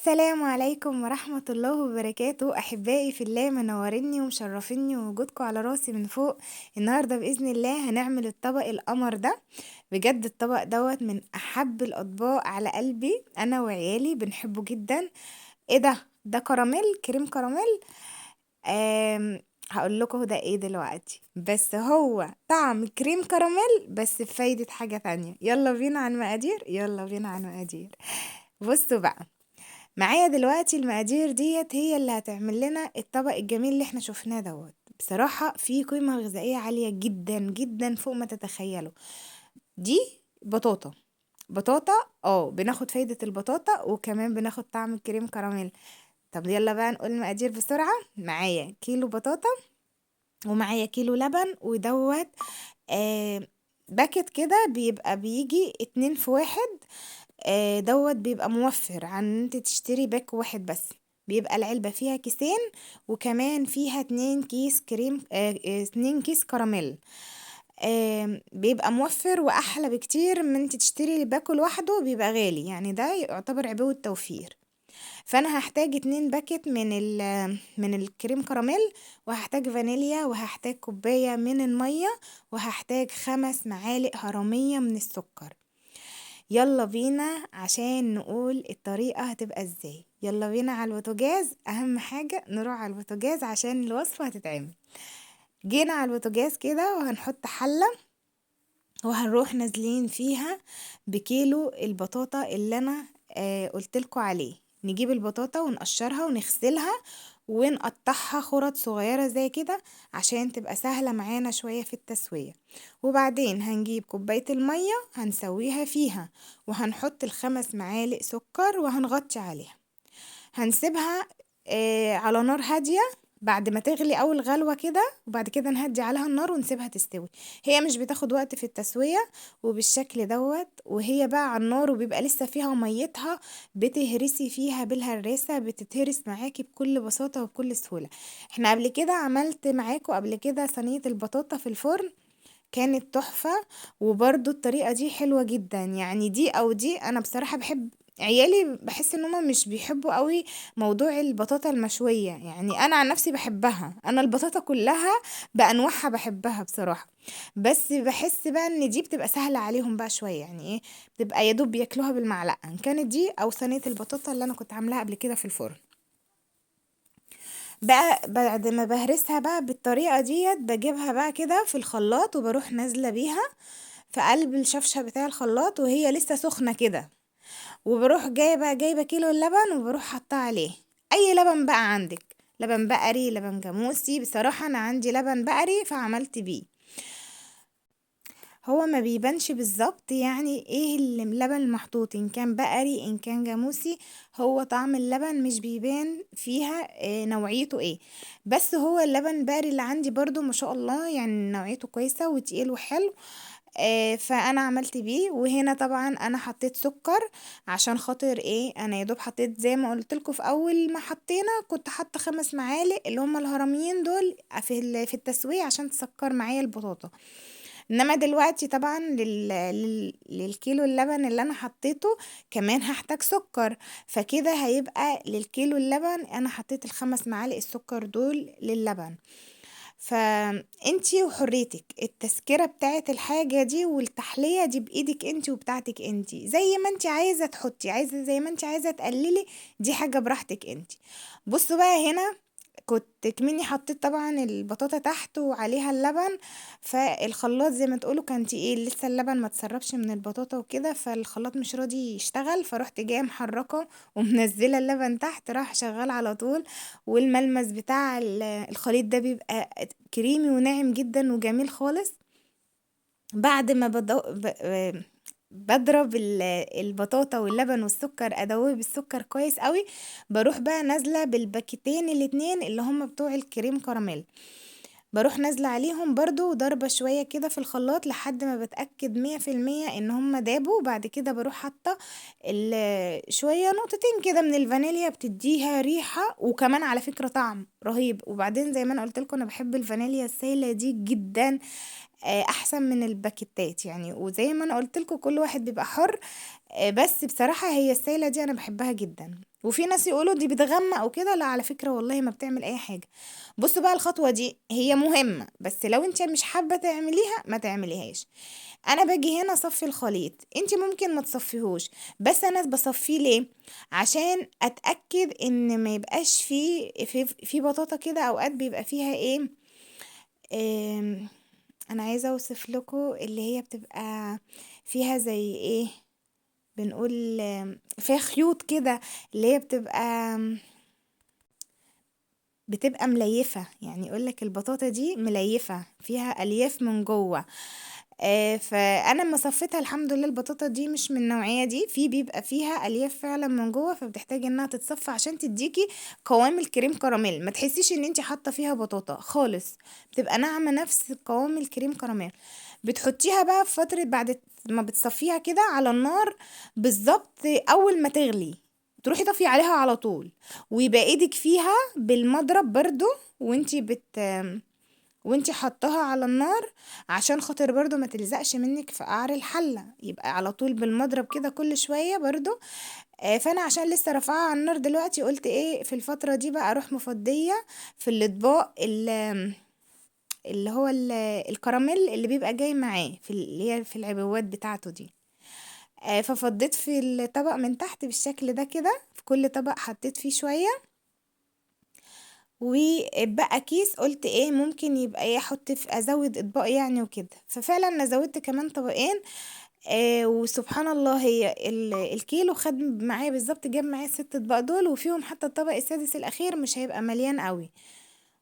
السلام عليكم ورحمة الله وبركاته. أحبائي في الله، منوريني ومشرفيني ووجودكم على راسي من فوق. النهاردة بإذن الله هنعمل الطبق القمر ده. بجد الطبق دوت من أحب الأطباق على قلبي، أنا وعيالي بنحبه جدا. إيه ده؟ ده كراميل، كريم كراميل. هقول لكم ده ايه دلوقتي، بس هو طعم كريم كراميل بس بفايدة حاجة تانية. يلا بينا على المقادير، يلا بينا على المقادير. بصوا بقى معايا دلوقتي المقادير ديت هي اللي هتعمل لنا الطبق الجميل اللي احنا شفناه دوت. بصراحة فيه قيمة غذائية عالية جدا جدا فوق ما تتخيلوا. دي بطاطا، بطاطا بناخد فايدة البطاطا وكمان بناخد طعم الكريم كراميل. طب يلا بقى نقول المقادير بسرعة. معايا كيلو بطاطا ومعايا كيلو لبن، ودوت باكت كده بيبقى بيجي 2 في 1. دوت بيبقى موفر عن ان انت تشتري باك واحد بس. بيبقى العلبة فيها كيسين وكمان فيها 2 كيس كريم، 2 كيس كراميل. بيبقى موفر واحلى بكتير من انت تشتري باكو لوحده، بيبقى غالي يعني. ده يعتبر عبوة توفير. فانا هحتاج 2 باكت من الكريم كراميل، وهحتاج فانيليا، وهحتاج كوباية من المية، وهحتاج 5 معالق هرمية من السكر. يلا بينا عشان نقول الطريقة هتبقى ازاي. يلا بينا على البوتاجاز. اهم حاجة نروح على البوتاجاز عشان الوصفة هتتعمل. جينا على البوتاجاز كده وهنحط حلة وهنروح نازلين فيها بكيلو البطاطا اللي انا قلتلكوا عليه. نجيب البطاطا ونقشرها ونغسلها ونقطعها خرط صغيرة زي كده عشان تبقى سهلة معانا شوية في التسوية. وبعدين هنجيب كوباية المية هنسويها فيها، وهنحط ال5 معالق سكر وهنغطي عليها. هنسيبها على نار هادية بعد ما تغلي أول غلوة كده، وبعد كده نهدي عليها النار ونسيبها تستوي. هي مش بتاخد وقت في التسوية وبالشكل دوت. وهي بقى على النار وبيبقى لسه فيها ميتها، بتهرسي فيها بالهراسة، بتتهرس معاكي بكل بساطة وبكل سهولة. احنا قبل كده عملت معاكم قبل كده صينية البطاطا في الفرن، كانت تحفة، وبرضو الطريقة دي حلوة جدا. يعني دي أو دي أنا بصراحة بحب عيالي، بحس ان هما مش بيحبوا قوي موضوع البطاطا المشوية. يعني انا عن نفسي بحبها، انا البطاطا كلها بانواعها بحبها بصراحة، بس بحس بقى ان دي بتبقى سهلة عليهم بقى شوية. يعني ايه، بتبقى يا دوب بياكلوها بالمعلقة، ان كانت دي او صينية البطاطا اللي انا كنت عاملاها قبل كده في الفرن. بقى بعد ما بهرسها بقى بالطريقة ديت بجيبها بقى كده في الخلاط وبروح نازلة بيها في قلب الشفشة بتاع الخلاط وهي لسه سخنة كده، وبروح جايبة كيلو اللبن وبروح حاطاه عليه. اي لبن بقى عندك، لبن بقري، لبن جاموسي. بصراحة انا عندي لبن بقري فعملت بيه. هو ما بيبانش بالظبط يعني ايه اللبن المحطوط، ان كان بقري ان كان جاموسي، هو طعم اللبن مش بيبان فيها نوعيته ايه. بس هو اللبن البقري اللي عندي برضو ما شاء الله يعني نوعيته كويسة وتقيل وحلو، فانا عملت بيه. وهنا طبعا انا حطيت سكر عشان خاطر ايه، انا يا دوب حطيت زي ما قلت لكم في اول ما حطينا كنت حاطه 5 معالق اللي هم الهرميين دول في التسويه عشان تسكر معايا البطاطا. انما دلوقتي طبعا للكيلو اللبن اللي انا حطيته كمان هحتاج سكر، فكده هيبقى للكيلو اللبن انا حطيت ال5 معالق السكر دول للبن. فانتي وحريتك، التسكيرة بتاعت الحاجة دي والتحلية دي بايدك انتي وبتاعتك انتي، زي ما انتي عايزة تحطي، عايزة زي ما انتي عايزة تقللي، دي حاجة براحتك انتي. بصوا بقى هنا كنت كمني حطيت طبعا البطاطا تحت وعليها اللبن، فالخلاط زي ما تقولوا كان تقيل لسه اللبن ما تسربش من البطاطا وكده، فالخلاط مش راضي يشتغل، فروحت جايه محركه ومنزله اللبن تحت، راح شغال على طول. والملمس بتاع الخليط ده بيبقى كريمي وناعم جدا وجميل خالص. بعد ما بضرب البطاطا واللبن والسكر، ادوب السكر كويس قوي، بروح بقى نازله بالباكيتين الاتنين اللي هم بتوع الكريم كراميل، بروح نازله عليهم برضو ضربه شويه كده في الخلاط لحد ما بتاكد مية في المية ان هم دابوا. بعد كده بروح حاطه شويه نقطتين كده من الفانيليا، بتديها ريحه وكمان على فكره طعم رهيب. وبعدين زي ما انا قلت لكم انا بحب الفانيليا السايله دي جدا، احسن من الباكيتات يعني. وزي ما انا قلت لكم كل واحد بيبقى حر، بس بصراحة هي السايلة دي انا بحبها جدا. وفي ناس يقولوا دي بتغمق وكده، لا على فكرة والله ما بتعمل اي حاجة. بصوا بقى الخطوة دي هي مهمة، بس لو انت مش حابة تعمليها ما تعمليهاش. انا باجي هنا اصفي الخليط، انت ممكن ما تصفيهوش، بس انا بصفيه ليه؟ عشان اتاكد ان ما يبقاش في بطاطا كده اوقات بيبقى فيها ايه، انا عايزه اوصف لكم اللي هي بتبقى فيها زي ايه، بنقول فيها خيوط كده، اللي هي بتبقى مليفة، يعني يقولك البطاطا دي مليفة فيها ألياف من جوه. فأنا لما صفيتها الحمد لله البطاطا دي مش من النوعية دي، في بيبقى فيها ألياف فعلا من جوه، فبتحتاج انها تتصفى عشان تديكي قوام الكريم كراميل، ما تحسيش ان انتي حاطة فيها بطاطا خالص، بتبقى ناعمة نفس قوام الكريم كراميل. بتحطيها بقى في فترة بعد ما بتصفيها كده على النار بالظبط، اول ما تغلي تروحي طفي عليها على طول، ويبقى ايدك فيها بالمضرب برضو وانتي حطاها على النار، عشان خاطر برضو ما تلزقش منك في قعر الحلة، يبقى على طول بالمضرب كده كل شوية برضو. فانا عشان لسه رافعاها على النار دلوقتي قلت ايه في الفترة دي بقى اروح مفضية في الاطباق اللي هو الكراميل اللي بيبقى جاي معاه في اللي هي في العبوات بتاعته دي. ففضيت في الطبق من تحت بالشكل ده كده، في كل طبق حطيت فيه شوية، وبقى كيس قلت ايه ممكن يبقى ايه احط في ازود اطباق يعني وكده. ففعلا انا زودت كمان طبقين. وسبحان الله هي الكيلو خد معايا بالظبط، جاب معايا 6 اطباق دول، وفيهم حتى الطبق السادس الاخير مش هيبقى مليان قوي.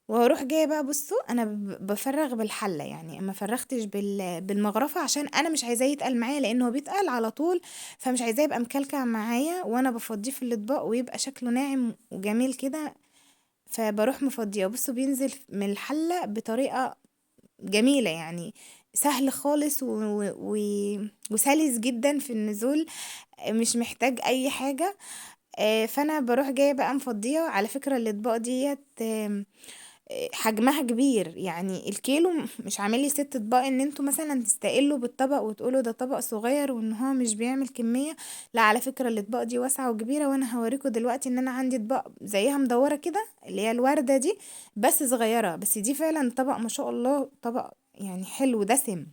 وهروح جاية بقى، بصوا انا بفرغ بالحله، يعني ما فرغتش بالمغرفه عشان انا مش عايزاه يتقل معايا، لانه بيتقل على طول، فمش عايزاه يبقى مكلكع معايا وانا بفضيه في الاطباق ويبقى شكله ناعم وجميل كده، فبروح مفضيه. بصوا بينزل من الحلة بطريقة جميلة، يعني سهل خالص وسلس جدا في النزول، مش محتاج اي حاجة. فانا بروح جاية بقى مفضيه. على فكرة الاطباق ديت حجمها كبير، يعني الكيلو مش عامل لي 6 اطباق ان انتوا مثلا تستقلوا بالطبق وتقولوا ده طبق صغير وان هو مش بيعمل كمية، لا على فكرة الاطباق دي واسعة وكبيرة، وانا هوريكم دلوقتي ان انا عندي اطباق زيها مدورة كده اللي هي الوردة دي بس صغيرة، بس دي فعلا طبق ما شاء الله، طبق يعني حلو دسم.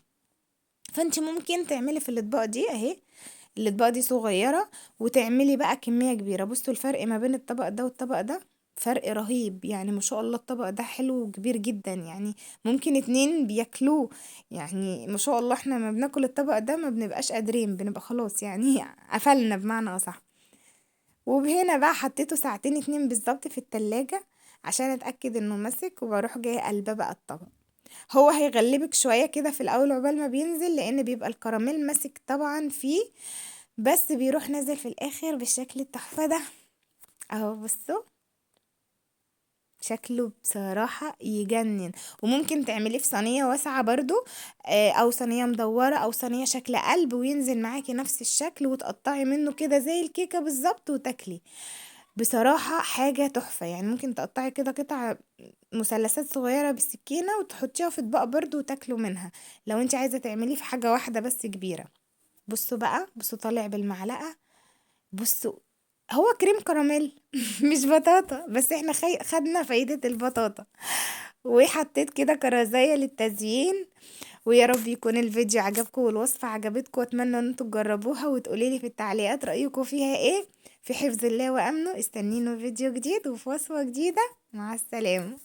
فانت ممكن تعملي في الاطباق دي اهي، الاطباق دي صغيرة وتعملي بقى كمية كبيرة. بصوا الفرق ما بين الطبق ده والطبق ده فرق رهيب، يعني ما شاء الله الطبق ده حلو وكبير جدا، يعني ممكن 2 بياكلوه، يعني ما شاء الله احنا ما بناكل الطبق ده ما بنبقاش قادرين، بنبقى خلاص يعني قفلنا بمعنى اصح. وبهنا بقى حطيته 2 ساعتين بالظبط في التلاجة عشان اتاكد انه مسك، وبروح جاية قلبه بقى الطبق. هو هيغلبك شوية كده في الاول عقبال ما بينزل، لان بيبقى الكراميل ماسك طبعا فيه، بس بيروح نازل في الاخر بالشكل التحفة ده اهو. بصوا شكله بصراحة يجنن. وممكن تعمليه في صينية واسعة برضو، او صينية مدورة او صينية شكل قلب، وينزل معاكي نفس الشكل، وتقطعي منه كده زي الكيكة بالظبط وتاكلي. بصراحة حاجة تحفة، يعني ممكن تقطعي كده قطع مثلثات صغيرة بالسكينة وتحطيها في اطباق برضو وتاكلوا منها، لو انت عايزة تعمليه في حاجة واحدة بس كبيرة. بصوا بقى، بصوا طالع بالمعلقة، بصوا هو كريم كراميل مش بطاطا، بس احنا خدنا فايدة البطاطا. وحطيت كده كرزاية للتزيين. ويا رب يكون الفيديو عجبكم والوصفة عجبتكم، واتمنى ان انتوا تجربوها وتقولي لي في التعليقات رأيكم فيها ايه. في حفظ الله وامنه، استنينوا فيديو جديد وفي وصفة جديدة. مع السلامة.